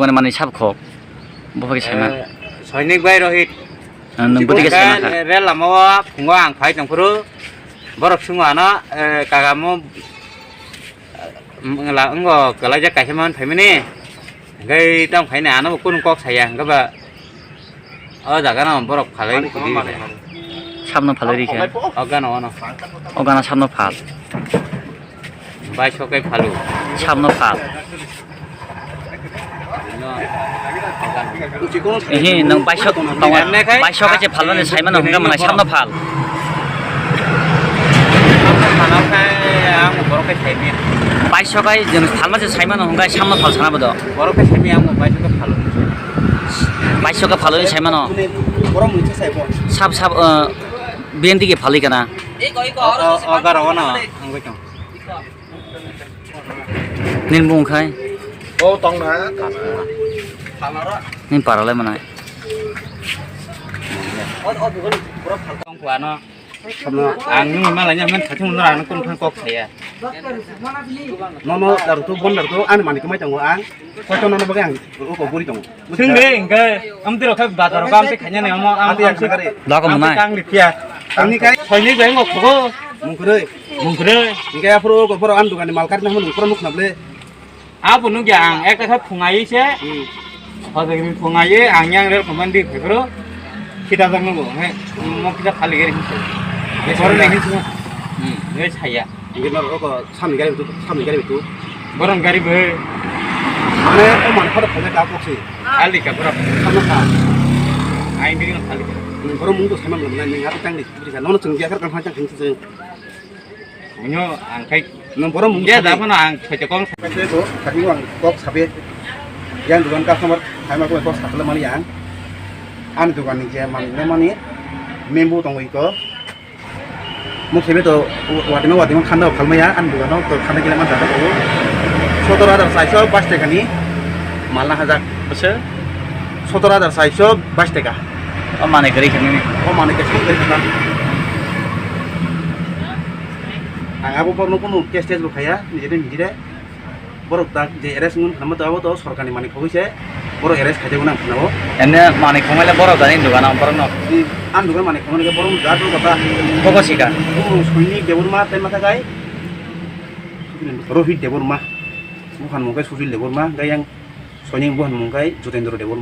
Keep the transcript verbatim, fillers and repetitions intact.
Mane mane sab khok. Bo phagi saima. Eh, Soinik bai Rohit. Ah, nwng bwtwi khe saima kha. Rel lama o phungo ang phai tongphuru. Borok sungo ano, eh, kagamo, eh, wngla, wngo kwlaijak kaisa man phaimani. Hwnkhe tamo khaina ano bo kunu kok saya, hwnkhe ba o jaga no borok phalwi rikha. Sabno phalwi rikha. O gana ono. O gana sabno phal. Baiso kai phalu. Sabno phal. Ehe, nwng baiso tongo. Baiso kai je phalmani saimano hwnkha mwnai sabno phal. Baiso kai je phalma je saimano hwnkha sabno phal sana bodo. Baiso kai phalmani saimano. Sab sab, eh, B N T ke phalwi kana. O, o, o, garo ono, ang bai tong. Nini bung khai? O tong na. Nini para lai manai. Tong kuano. Ang nini malai nya men thachung no ang kun thang kok saya. Nono daru tu bon daru tu ani mani kumai tongo ang. Koito nono bagai ang uko buri tongo. Sing de, hingke, amtwi rok khe bazar rok amtwi khaina ni omo, am, Ati am, ang sing kari. Lako amtwi mwnai. Kang liphiya. Ang ni kai. Soini bai ngo khogo. Mungkhroi. Mungkhroi. Hingke aphuru go phoro ang dukani mal kari na hwn phoro nuk na ble. Abo nuk ya ang, ekta khe phungai se. Hmm. Hojagri phungai, ang yang rel komandi khekro. Kita jang ngo, he, mo kita khali gari. Phoro ni hinsu. Hmm, he saya. Hingke norok oko samni gari bitu, samni gari bitu. Borok gari bo. Mane o mane khoro khaina ka boksi. Khali ka borok. Samno kha. Aing bini khali ka. Nung borok mung to sama belum nai, nung ati tang di, bini ka. Nono chwng ya kar kan tang tang se. Nyo ang kai. Nung borok mung ya sabi. Da phano ang khacha kong. Kaitor bo, kati ang kok sabi. Yang dukan customer, hai ma ko kok sakle mani yang. Ani dukan ni je man, ne mani. Membu tong iko. Mukhe to watima watima khanda phalmaya ani dogano to khanda kile man jata ko. Sotor hajar saiso bais taka ni malna hajak. Bwswk? Sotor hajar saiso bais taka. O manwi kwrwi khe nini? O manwi khe kwrwi khe. Ang abo borno kunu cash tes bo khaya, nijede nijede. Borok tak je arrest wng kha, abo to sorkarni manwi khogwi se borok arrest khaijak nang khna o. Ene manwi khongnai le borok jani dogano borokno. Ani dogan manwi khongnai khe borok jat rw kota. Bobo sika. Bo Soinik Debbarma tei ma thakai. Rohit Debbarma. Buhan mung khe Sujil Debbarma, tei yang Soinik buhan mung khe Jotendra Debbarma.